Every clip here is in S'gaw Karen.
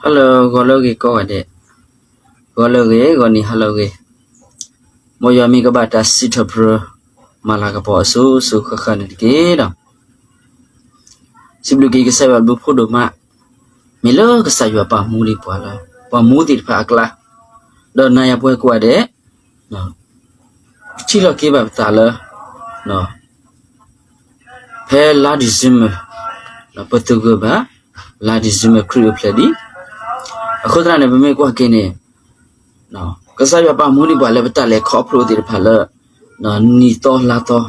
Hello ဂီၤလၢအဂ့ၤကိးဂၤဒဲး, ဂီၤလၢအဂ့ၤ ဂီၤနံၤဟါလၢအဂ့ၤ, မ်ယွၤမ့ၢ်ကဘၣ်တၢ်စံးထီၣ်ပတြၢၤ မၤလၤကပီၤအစိၤစိၤဃၣ်ဃၣ်န့ၣ်တက့ၢ်ဒီး စံးဘျုးက့ၤကစၢ်ယွၤဘျုးဖှိၣ်ဒိၣ်မး, မ့ၢ်လၢကစၢ်ယွၤပာ်မူဒံးပှၤလၢ ပှၤမူသ့ၣ်တဖၣ်အကျါ, ဒီးနၤယၤပဝဲကိးဂၤဒဲး, ထံၣ်လီၤက့ၤဘၣ်ပသးလၢ ဖဲလါ December ပသဂၢၢ်ဘၣ် လါ December ခရံာ်အိၣ်ဖျဲၣ်ဒံး, အဃိသတးန့ၣ် ပမ့ၢ်ကွၢ်က့ၤန့ၣ် ကစၢ်ယွၤပာ်မူဒံးပှၤလၢပတၢ်လဲၤခီဖျိသ့ၣ်တဖၣ်လၢ နံၣ်သီလါသီ,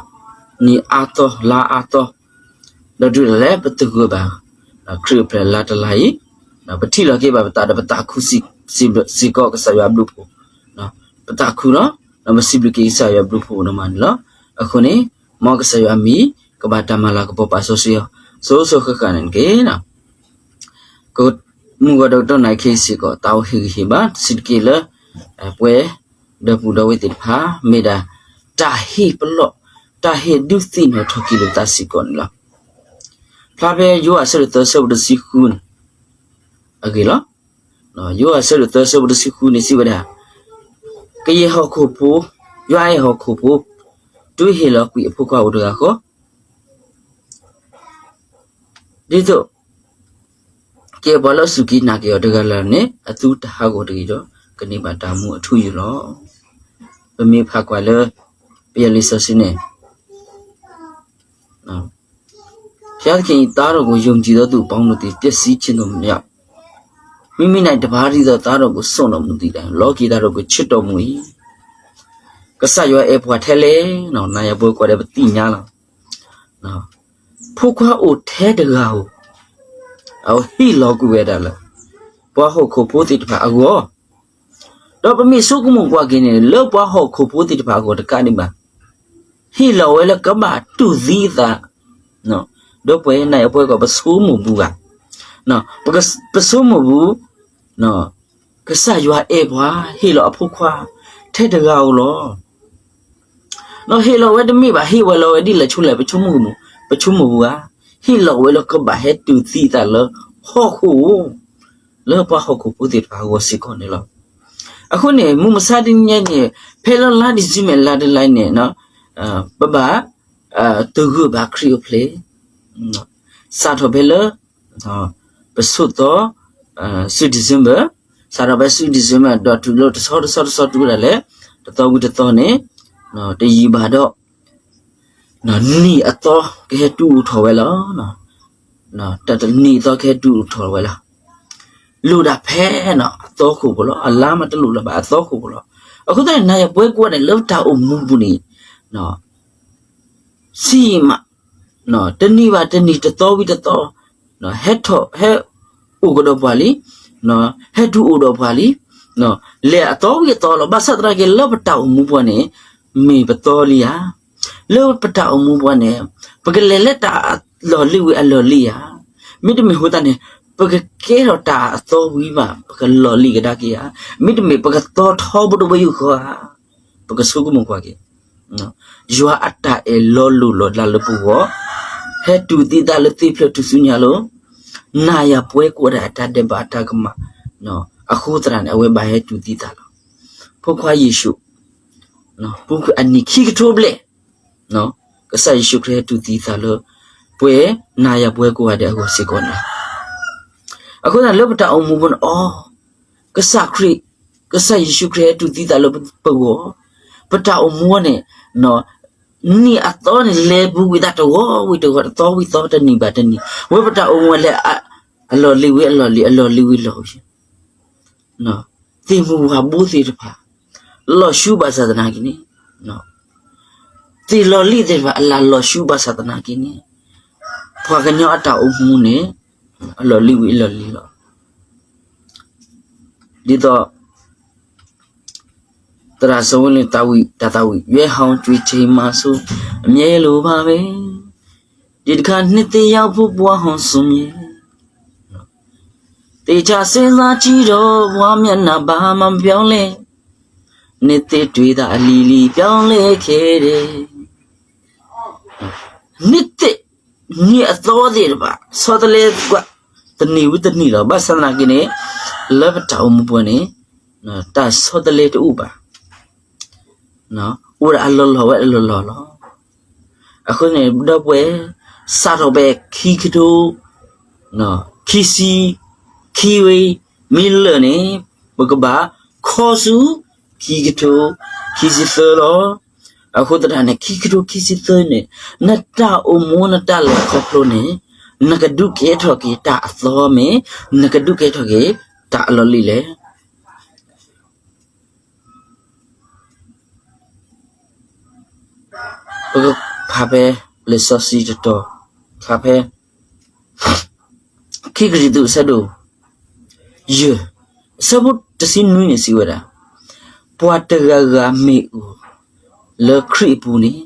နံၣ်အါသီ လါအါသီ, ဒီးတုၤဒၣ်လဲာ်ပသဂၢၢ်ဘၣ် ခရံာ်အိၣ်ဖျဲၣ်လါတလါအံၤ, ပထံၣ်လီၤက့ၤဘၣ်ပသးဒီးပသးခုစ့ၢ်ကီးကစၢ်ယွၤအဘျုးအဖှိၣ်, ပသးခုလီၤ, ဒီးပစံးဘျုးက့ၤကစၢ်ယွၤအဘျုးအဖှိၣ်ဒိၣ်မးန့ၣ်လီၤ. အဃိန့ၣ် မ်ကစၢ်ယွၤအမံၤ ကဘၣ်တၢ်မၤလၤကပီၤပာ်စီဆှံအီၤ စိၤစိၤဃၣ်ဃၣ်န့ၣ်တက့ၢ်. မုၢ်ဂီၤဒီးကတီၢ်နၣ်ရံၣ်ခဲအံၤစ့ၢ်ကီး တၢ်အိၣ်ဟ့ၣ်ဂံၢ်ဟ့ၣ်ဘါ စံးတက့ၢ်လၢ ပဝဲဒီပုၢ်ဒီဝဲၢ်သ့ၣ်တဖၣ် မ့ၢ်ဒၣ် တၢ်ဟ့ၣ်ပလီၢ် တၢ်ဟ့ၣ်ဒုးသ့ၣ်နီၣ်ထီၣ်က့ၤလိာ်ပသးစ့ၢ်ကီးန့ၣ်လီၤ. ဖျါဖဲယိၤဟၣ်အဆၢဒိၣ်သၢအဆၢဖိတဆံဃုန့ၣ် အဂ့ၢ်လီၤ. ယိၤဟၣ်အဆၢဒိၣ်သၢအဆၢဖိတဆံဃုန့ၣ် စံးဝဲဒၣ်, ကယဲၢ်ဟီၣ်ခိၣ်ဖိ, ယွၤအဲၣ်ဟီၣ်ခိၣ်ဖိ, တုၤဟ့ၣ်လီၤကွံာ်အဖိခွါအိၣ်တဂၤဃီ ဒ်သိး ကဲပှၤလၢအစူၢ်က့ၤနာ်က့ၤအီၤတဂၤလၢ်လၢ်န့ၣ် အသုတဟးဂီၤတဂ့ၤဒီး ကန့ၢ်ဘၣ်တၢ်မူအထူအယိာ်လီၤ. ပမ့ၢ်ဖးကွၢ်လၢ ပယီၤလံာ်စီဆှံန့ၣ် ဘုရားသခင် သားတော်ကို ယုံကြည်သောသူအပေါင်းတို့သည် ပျက်စီးခြင်းသို့မရောက်၊ မိမိ၌တပါးတည်းသော သားတော်ကို စွန့်တော်မူသည်အတိုင်း လောကီသားတို့ကို ချစ်တော်မူ၏. ကစၢ်ယွၤအဲၣ်ပှၤထဲလဲၣ်, နၤယၤပဝဲကိးဂၤဒဲး ပသ့ၣ်ညါလီၤ. ဖိခွါအိၣ်ထဲတဂၤဧိၤ, အဝဲဟ့ၣ်လီၤကွံာ်ဝဲဒၣ်လၢ ပှၤဟီၣ်ခိၣ်ဖိသ့ၣ်တဖၣ်အဂီၢ်, ဒီးပမ့ၢ်ဆိကမိၣ်ကွၢ်က့ၤန့ၣ် လၢပှၤဟီၣ်ခိၣ်ဖိသ့ၣ်တဖၣ်အဂီၢ်တကးဒံးဘၣ်, ဟ့ၣ်လီၤဝဲလၢကဘၣ်တူၢ်သံအသး, ဒီးပဝဲနၤယၤပဝဲကိးဂၤဒဲး ပဆိကမိၣ်ဘူးဧါ, ပဆိကမိၣ်ဘူး, ကစၢ်ယွၤအဲၣ်ပှၤ ဟ့ၣ်လီၤအဖိခွါ ထဲတဂၤဧိၤလီၤ. ဒီးဟ့ၣ်လီၤဝဲတမ့ၢ်ဘၣ် ဟ့ၣ်ဝဲလီၤဝဲဒ်လဲၣ်ဆိလဲၣ် ပဆိကမိၣ်ဘူးဧါ, ဟ့ၣ်လီၤဝဲလၢကဘၣ်ဟဲတူၢ်သံအသးလၢဟီၣ်ခိၣ်ဧိၤ, လၢပှၤဟီၣ်ခိၣ်ဖိသ့ၣ်တဖၣ်အဂီၢ်စ့ၢ်ကီးန့ၣ်လီၤ. အဃိန့ၣ် မုၢ်မဆါတနံၤညါန့ၣ် ဖဲလၢလါ December လါတလါန့ၣ် ပဘၣ် သဂၢၢ်ဘၣ်ခရံာ်အိၣ်ဖျဲၣ်, စးထီၣ်ဖဲလၢ ပဆိးသီ ဆူ December, စးထီၣ်ဖဲဆူ December ဒီးတုၤလၢတဆီတဆီတဆီတုၤဒၣ်လဲာ် တသီဝံၤတသီန့ၣ် တယံာ်ဘၣ်ဒီး နံၣ်အသီကဟဲတုၤအိၣ်ထီၣ်ဝဲလီၤ. တနံၣ်အသီကဟဲတုၤအိၣ်ထီၣ်ဝဲလီၤ. လိၣ်ဒၣ်ဖဲအသီခိၣ်ဖိလီၤ. အလါမးတလိၣ်လၢၤဘၣ် အသီခိၣ်ဖိလီၤ. အဃိသတးန့ၣ် နၤယၤပဝဲကိးဂၤဒဲးလၢတၢ်အိၣ်မူပူၤန့ၣ် စံးမး တနံၣ်ဘၣ်တနံၣ် တသီဝံၤတသီ ဟဲထီၣ် ဟဲအိၣ်ကဒီးပှၤလံ, ဟဲတုၤအိၣ်ဒီးပှၤလံ, လဲၤအသီဝံၤအသီလီၤ. ဘၣ်ဆၣ်သနာ်က့ လၢပတၢ်အိၣ်မူပူၤန့ၣ် မ့ၢ်ပသီလံဧါ. လၢပတၢ်အိၣ်မူပူၤန့ၣ် ပကလဲၤလၢတၢ်အလီၢ်လံၤဝံၤအလီၢ်လံၤဧါ. မ့တမ့ၢ်အဃိသတးန့ၣ် ပကကဲထီၣ်တၢ်အသီဝံၤဘၣ် ပကလီၢ်လံၤကဒါက့ၤဧါ. မ့တမ့ၢ်ပကသီထီဘိတဘိယူၢ်ဃီဧါ. ပကဆိကမိၣ်ကွၢ်က့ၤ ယွၤအတၢ်အဲၣ်လီၤလိၢ်လီၤဒၣ်လၢပဂီၢ် ဟဲတူၢ်သံသးလၢသ့ၣ်ဖျၢၣ်ထူၣ်စုညါလီၤ. နၤယၤပဝဲကိးဂၤဒဲးအတၢ်ဒဲးဘးအတၢ်ကမၣ် အဃိသတးန့ၣ် အဝဲဘၣ်ဟဲတူၢ်သံသးလီၤ. ဖိခွါယ့ၣ်ၡူး ပူၤကွံာ်အနံၣ်ခံကထိဘျဲၣ် ကစၢ်ယ့ၣ်ၡူးခရံာ်ဟဲတူၢ်သံသးလၢ ပဝဲနၤယၤပဝဲကိးဂၤဒဲးအဂီၢ်စ့ၢ်ကီးန့ၣ်လီၤ. အဃိသတးလၢပတၢ်အိၣ်မူပူၤန့ၣ် အိ ကစၢ်ခရံာ် ကစၢ်ယ့ၣ်ၡူးခရံာ်ဟဲတူၢ်သံသးလၢပဂီၢ်, ပတၢ်အိၣ်မူန့ၣ် နံၣ်အသီန့ၣ် လဲၤပူၤကွံာ်သးတဝီဝံၤတဝီ တသီဝံၤသီ တနံၣ်ဘၣ်တနံၣ် ဝဲပတၢ်အိၣ်မူလဲၤ အလီၢ်လံၤဝံၤအလီၢ်လံၤ အလီၢ်လံၤဝံၤလီၢ်လံၤ သ့ၣ်မုၢ်ဝၣ်ဘိသ့ၣ်တဖၣ် လီၤဆူဘၣ်ဆၣ်သနာ်က့န့ၣ်, သ့ၣ်လီၤလံၤသ့ၣ်တဖၣ် အလၢ်လီၤဆူဘၣ်ဆၣ်သနာ်က့န့ၣ်, ပှၤကညီအတၢ်အိၣ်မူန့ၣ် အလီၢ်လံၤဝံၤအလီၢ်လံၤလီၤ. ဒ်သိး သရၣ်စီၤဝ့လၢ သးဝံၣ် တၢ်သးဝံၣ် ရွေးဟောင်း ကြွေးချိန်မှာ ဆို အမြဲလိုပါပဲ ဒီတစ်ခါ နှစ်သစ်ရောက်ဖို့ ဘဝဟောင်းစွန့်မြဲ သေချာစဉ်းစားကြည့်တော့ ဘဝမျက်နှာ ဘာမှမပြောင်းလဲ နှစ်သစ်တွေ့တာ အလီလီ ပြောင်းလဲခဲ့တယ် နှစ်သစ် နံၣ်အသီသ့ၣ်တဖၣ် ဆီတလဲကွၢ် တနံၣ်ဝံၤတနံၣ်လီၤ. ဘၣ်ဆၣ်သနာ်က့န့ၣ် လၢပတၢ်အိၣ်မူပူၤန့ၣ် တၢ်ဆီတလဲတအိၣ်ဘၣ်. အိၣ်ဒၣ်အလီၢ်လီၢ်ဝဲအလီၢ်လီၢ်လီၤ. အဃိန့ၣ် ဒီပုၢ်ဝဲၢ် စးထီၣ်ဖဲခံကထိ ခံဆံ ခံဝံၤ မ့ၢ်လၢာ်န့ၣ် ပကဘၣ်ခီဆူ ခံကထိ ခံဆံသၢလီၤ. အဃိသတးန့ၣ် ခံကထိခံဆံသၢန့ၣ် နတၢ်အိၣ်မူနတၢ်လဲၤခီဖျိန့ၣ် နကဒုးကဲထီၣ်က့ၤတၢ်အသီမ့ၢ် နကဒုးကဲထီၣ်က့ၤ တၢ်အလီၢ်လံၤလဲၣ်. ပကဖးဖဲ လံာ်စီဆှံတတီၤ ဖဲ ခံကရံၣ်သူး အဆၢဒိၣ် ယဲၢ် အဆၢဖိတဆံနွံန့ၣ်စံးဝဲဒၣ်, ပှၤတဂၤဂၤမ့ၢ်အိၣ် လၢခရံာ်အပူၤန့ၣ်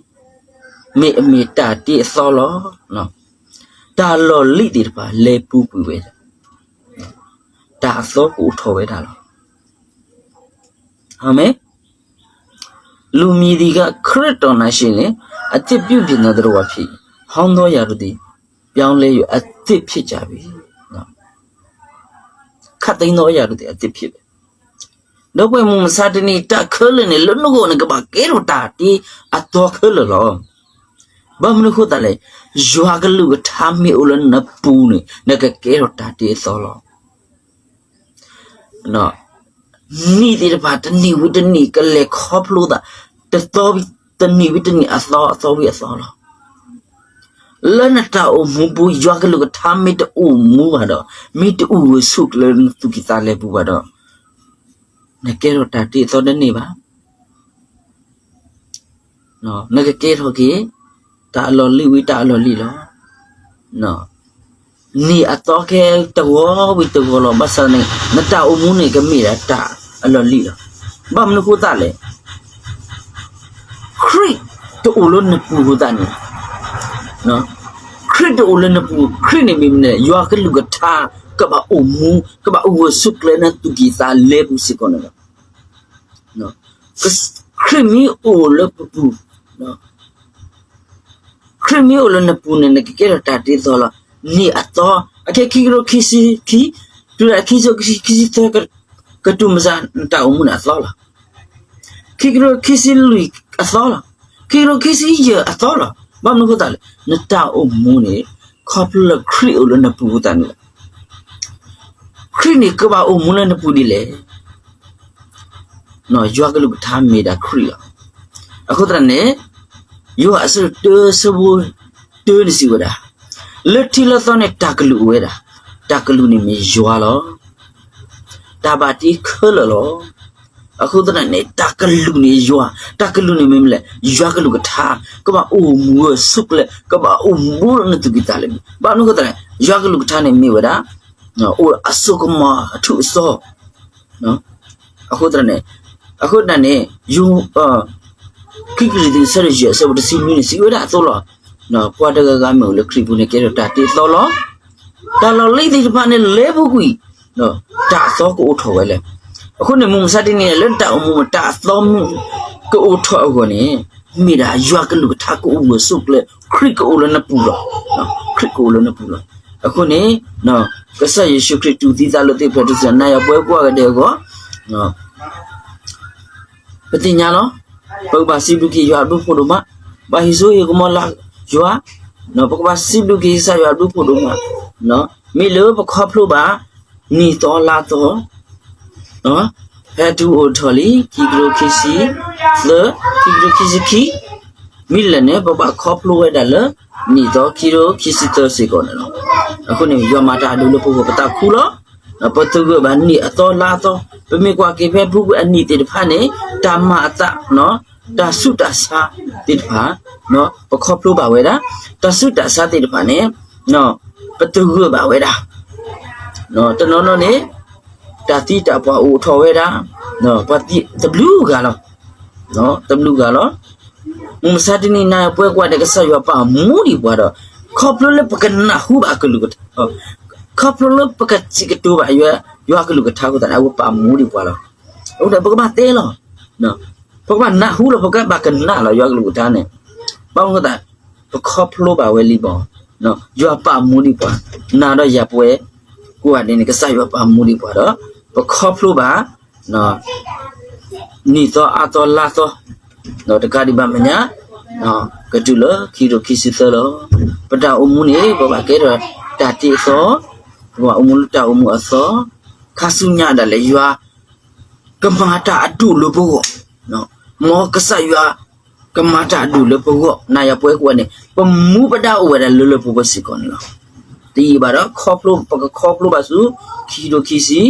မ့ၢ်အမ့ၢ်တၢ်တ့အသီလီၤ. တၢ်လီၢ်လံၤသ့ၣ်တဖၣ်လဲၤပူၤကွံာ်ဝဲဒၣ် တၢ်အသီကအိၣ်ထီၣ်ဝဲဒၣ်လီၤ. အၤမ့ၣ်. လူမည်သည်က ခရစ်တော်၌ရှိလျှင် အသစ်ပြုပြင်သောသတ္တဝါဖြစ်၏, ဟောင်းသောအရာတို့သည် ပြောင်းလဲ၍ အသစ်ဖြစ်ကြပြီ. ခတ်သိမ်းသောအရာတို့သည် အသစ်ဖြစ်ပြီ. ဒီပုၢ်ဝဲၢ်မုၢ်မဆါတနံၤ တၢ်ခဲလၢာ်န့ၣ် လၢနဂီၢ်န့ၣ် ကဘၣ်ကဲထီၣ်တၢ်တ့အသီခဲလၢာ်လီၤ. ဘၣ်မနုၤအဃိသတးလဲၣ်, ယွၤကလုၢ်ကထါမ့ၢ်အိၣ်လၢနပူၤန့ၣ် နကကဲထီၣ်တၢ်တ့အသီလီၤ. နံၣ်သ့ၣ်တဖၣ် တနံၣ်ဝံၤတနံၣ် ကလဲၤခီဖျိသး တသီဝံၤတနံၣ်ဝံၤတနံၣ် အသီအသီဝံၤအသီလီၤ. လၢနတၢ်အိၣ်မူပူၤ ယွၤကလုၢ်ကထါမ့ၢ်တအိၣ်မူဘၣ်ဒီး မ့ၢ်တအိၣ်ဂၢၢ်ဆိးကျၢၤလၢနသူၣ်ကံၢ်သးလဲပူၤဘၣ်ဒီး နကဲထီၣ်တၢ်တ့အသီတန့ၢ်ဘၣ်. နကကဲထီၣ်က့ၤ တၢ်အလီၢ်လံၤဝံၤတၢ်အလီၢ်လံၤလီၤ. နံၣ်အသီကဲတဂီၤဝံၤတဂီၤလီၤ. ဘၣ်ဆၣ်န့ၣ် နတၢ်အိၣ်မူန့ၣ်ကမ့ၢ်ဒၣ်တၢ်အလီၢ်လံၤလီၤ. ဘၣ်မနုၤအဃိသတးလဲၣ်, ခရံာ်တအိၣ်လၢနပူၤအဃိသတးန့ၣ် ခရံာ်တအိၣ်လၢနပူၤ, ခရံာ်န့ၣ်မ့ၢ်မနုၤလဲၣ်, ယွၤကလုၢ်ကထါ ကဘၣ်အိၣ်မူ, ကဘၣ်အိၣ်ဂၢၢ်ဆိးကျၢၤနသူၣ်ကံၢ်သးလဲပူၤစ့ၢ်ကီးန့ၣ်လီၤ. ခရံာ်မ့ၢ်အိၣ်လၢပပူၤ, ခရံာ်မ့ၢ်အိၣ်လၢနပူၤန့ၣ် နကကဲထီၣ်တၢ်တ့အသီလီၤ. နံၣ်အသီ, အခဲခံကထိခံဆံခံ, တုၤဒၣ်ခံကထိခံဆံသၢ ကတုၤမစး နတၢ်အိၣ်မူန့ၣ်အသီလီၤ. ခံကထိခံဆံလွံၢ်အသီလီၤ. ခံကထိခံဆံယဲၢ်အသီလီၤ. ဘၣ်မနုၤအဃိသတးလဲၣ်, နတၢ်အိၣ်မူန့ၣ် ခီဖျိလၢခရံာ်အိၣ်လၢနပူၤအဃိသတးန့ၣ်လီၤ. ခရံာ်န့ၣ်ကဘၣ်အိၣ်မူလၢနပူၤဒ်လဲၣ်. ယွၤကလုၢ်ကထါမ့ၢ်ဒၣ်ခရံာ်လီၤ. အဃိသတးန့ၣ် ယိၤဟၣ်အဆၢဒိၣ်တၢ အဆၢဖိတၢန့ၣ်စံးဝဲဒၣ်, လၢထံလၢသီန့ၣ်တၢ်ကလုၢ်အိၣ်ဝဲဒၣ်, တၢ်ကလုၢ်န့ၣ်မ့ၢ်ယွၤလီၤ. တၢ်ဘၣ်တ့ခဲလၢာ်လီၤ. အဃိသတးန့ၣ် တၢ်ကလုၢ်န့ၣ်ယွၤ, တၢ်ကလုၢ်န့ၣ်မ့ၢ်မနုၤလဲၣ်, ယွၤကလုၢ်ကထါ, ကဘၣ်အိၣ်မူဂၢၢ်ဆိးကျၢၤ, ကဘၣ်အိၣ်မူလၢနသူၣ်ကံၢ်သးလဲပူၤ. ဘၣ်မနုၤအဃိသတးလဲၣ်, ယွၤကလုၢ်ကထါန့ၣ်မ့ၢ်ဝဲဒၣ် အိၣ်အစိကမီၤအထူးအစီၤ အဃိသတးန့ၣ်, အဃိသတးန့ၣ် ခံကရံၣ်သူး အဆၢဒိၣ်ယဲၢ် အဆၢဖိတဆံနွံန့ၣ် စံးဝဲဒၣ်အသိးလီၤ. ပှၤတဂၤဂၤမ့ၢ်အိၣ်လၢခရံာ်ပူၤန့ၣ် ကဲထီၣ်တၢ်တ့အသီလီၤ. တၢ်လီၢ်လံၤသ့ၣ်တဖၣ်န့ၣ် လဲၤပူၤကွံာ်, တၢ်အသီကအိၣ်ထီၣ်ဝဲလဲၣ်. အဃိန့ၣ် မုၢ်မဆါတနံၤန့ၣ် လၢတၢ်အိၣ်မူ တၢ်အသီမ့ၢ်ကအိၣ်ထီၣ်အဂီၢ်န့ၣ် မ့ၢ်ဒၣ်ယွၤကလုၢ်ကထါကအိၣ်ဂၢၢ်ဆိးကျၢၤ, ခရံာ်ကအိၣ်လၢနပူၤလီၤ. ခရံာ်ကအိၣ်လၢနပူၤလီၤ. အဃိန့ၣ် ကစၢ်ယ့ၣ်ၡူးခရံာ်တူၢ်သံသးလၢသ့ၣ်ဖျၢၣ်ထူၣ်စုညါ နၤယၤပဝဲကိးဂၤဒဲးအဂီၢ် ပသ့ၣ်ညါလီၤ. ပကဘၣ်စံးဘျုးက့ၤယွၤအဘျုးအဖှိၣ်ဒိၣ်မး, ဘၣ်ဟ့ၣ်စိဟ့ၣ်ကမီၤလၢယွၤ, ပကဘၣ်စံးဘျုးက့ၤကစၢ်ယွၤအဘျုးအဖှိၣ်ဒိၣ်မး, မ့ၢ်လၢပခီဖျိဘၣ် နံၣ်သီလါသီ, ဖဲတုၤအိၣ်ထီၣ်လံ ခံကထိခံဆံသၢ, ခံကထိခံဆံခံ, မ့ၢ်လဲၣ်န့ၣ် ပဘၣ်ခီဖျိဝဲဒၣ်လၢ နံၣ်သီ ခံကထိခံဆံသၢစ့ၢ်ကီးန့ၣ်လီၤ. အဃိန့ၣ် ယွၤမၤတၢ်အဒိၣ်လၢပဂီၢ် ပသးခုလီၤ. ပသဂၢၢ်ဘၣ်နံၣ်အသီလါအသီ, ပမ့ၢ်ကွၢ်က့ၤဖဲဖုကွံာ်အနံၣ်သ့ၣ်တဖၣ်န့ၣ် တၢ်မၤအသး, တၢ်ဆူးတၢ်ဆါသ့ၣ်တဖၣ် ပခီဖျိဘၣ်ဝဲဒၣ်, တၢ်ဆူးတၢ်ဆါသ့ၣ်တဖၣ်န့ၣ် ပသဂၢၢ်ဘၣ်ဝဲဒၣ်, တနီၤနီၤန့ၣ် တၢ်သံတၢ်ပှၢ်အိၣ်ထီၣ်ဝဲဒၣ်, ပှၤသံတဘျုးဂၤလီၤ, တဘျုးဂၤလီၤ. မုၢ်မဆါတနံၤ နၤယၤပဝဲကိးဂၤဒဲး ကစၢ်ယွၤပာ်မူဒံးပှၤဒီး ခီဖျိလၢပကနၢ်ဟူဘၣ်အကလုၢ်ကထါ, ခီဖျိလၢပကစံးကတိၤဘၣ်ယွၤကလုၢ်ကထါအဃိသတးန့ၣ် အဝဲပာ်မူဒံးပှၤလီၤ. အဃိဒီး ပကဘၣ်တဲလီၤ, ပကဘၣ်နၢ်ဟူလီၤ ပကဘၣ်ကနၣ်လီၤယွၤကလုၢ်ကထါန့ၣ်, ဘၣ်မနုၤအဃိသတး ပခီဖျိဘၣ်ဝဲလံဘၣ်, ယွၤပာ်မူဒံးပှၤ, နၤဒီးယၤပဝဲကိးဂၤဒဲးန့ၣ် ကစၢ်ယွၤပာ်မူဒံးပှၤဒီး ပခီဖျိဘၣ် နံၣ်သီအါသီလါသီ ဒီးတကးဒံးဘၣ်မဲာ်ညါ ကတုၤလၢခံကထိခံဆံသၢလီၤ. ပတၢ်အိၣ်မူန့ၣ် ပဘၣ်ကဲထီၣ်တၢ်တ့အသီ, ပဘၣ်အိၣ်မူလၢတၢ်အိၣ်မူအသီ, ခါဆူညါဒၣ်လဲာ်ယွၤ ကမၤတၢ်အဒိၣ်လၢပဂီၢ်, မ်ကစၢ်ယွၤ ကမၤတၢ်အဒိၣ်လၢပဂီၢ် နၤယၤပဝဲကိးဂၤန့ၣ် ပမူပဒါအိၣ်ဝဲဒၣ်လၢလၢပှဲၤပှဲၤစ့ၢ်ကီးန့ၣ်လီၤ. တယံာ်ဘၣ်ဒီး ခီဖျိ ပကခီဖျိဘၣ်ဆူ ခံကထိခံဆံ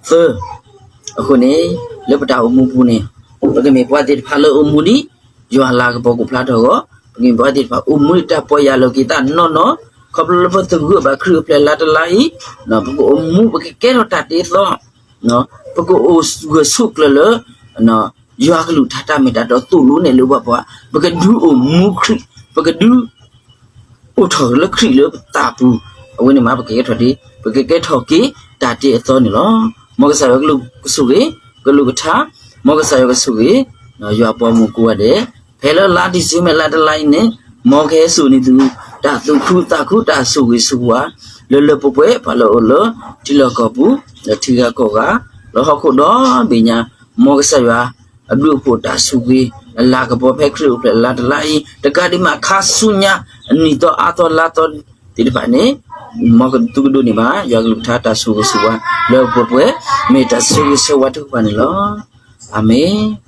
သၢ အဃိန့ၣ် လၢပတၢ်အိၣ်မူပူၤန့ၣ် ပကမ့ၢ်ပှၤသ့ၣ်တဖၣ်လၢအိၣ်မူဒ် ယွၤလၤကပီၤကဖျါထီၣ်အဂီၢ်, ပကမ့ၢ်ပှၤသ့ၣ်တဖၣ်အိၣ်မူဒ်တၢ်ပီၢ်ယၢ်လီၤက့ၤသးနီၢ်နီၢ်, ခီဖျိလၢပသဂၢၢ်ဘၣ်ခရံာ်အိၣ်ဖျဲၣ်လါတလါအံၤ, ပကအိၣ်မူ ပကကဲထီၣ်တၢ်တ့အသီ, ပကအိၣ်ဂၢၢ်ဆိးကျၢၤလၢ ယွၤကလုၢ်ကထါတၢ်မ့ၢ်တၢ်တီသိၣ်လိနဲၣ်လၢပှၤပှၤ, ပကဒုးအိၣ်မူခရံာ်, ပကဒုး အိၣ်ထီၣ်လၢခရံာ်လၢပသးပူၤ, အဝဲန့ၣ်မး ပကကဲထီၣ်ဒ် ပကကဲထီၣ်က့ၤတၢ်တ့အသီန့ၣ်လီၤ. မ်ကစၢ်ယွၤကဆိၣ်ဂ့ၤ ကလုၢ်ကထါ, မ်ကစၢ်ယွၤကဆိၣ်ဂ့ၤ ယွၤပှၤမုၣ်ကိးဂၤဒဲး, ဖဲလၢလါဒံၣ်စ့ဘၢၣ်လါတလါအံၤန့ၣ် မ်ကဟဲစိာ်န့ၢ်သု တၢ်သူၣ်ခုသးခု တၢ်ဆိၣ်ဂ့ၤဆိၣ်ဝါ လၢလၢပှဲၤပှဲၤ ပှၤလၢအအိၣ်လၢထံလီၢ်ကီၢ်ပူၤ ဒီးထံဂၤကီၢ်ဂၤ လၢဟီၣ်ခိၣ်ဒီဘ့ၣ်ညါ, မ်ကစၢ်ယွၤအဘျုးအဖှိၣ်တၢ်ဆိၣ်ဂ့ၤ အလၤကပီၤဖဲခရံာ်အိၣ်ဖျဲၣ်လါတလါအံၤ တကးဒံးမး ခါဆူညါ အနံၣ်သီအါသီလါသီသ့ၣ်တဖၣ်န့ၣ် မ်ကဒုးအိၣ်န့ၢ်ဘၣ် ယွၤကလုၢ်ကထါတၢ်ဆိၣ်ဂ့ၤဆိၣ်ဝါ လၢပှဲၤပှဲၤ မ့ၢ်တၢ်ဆိၣ်ဂ့ၤဆိၣ်ဝါတကပၤန့ၣ်လီၤ. အၤမ့ၣ်.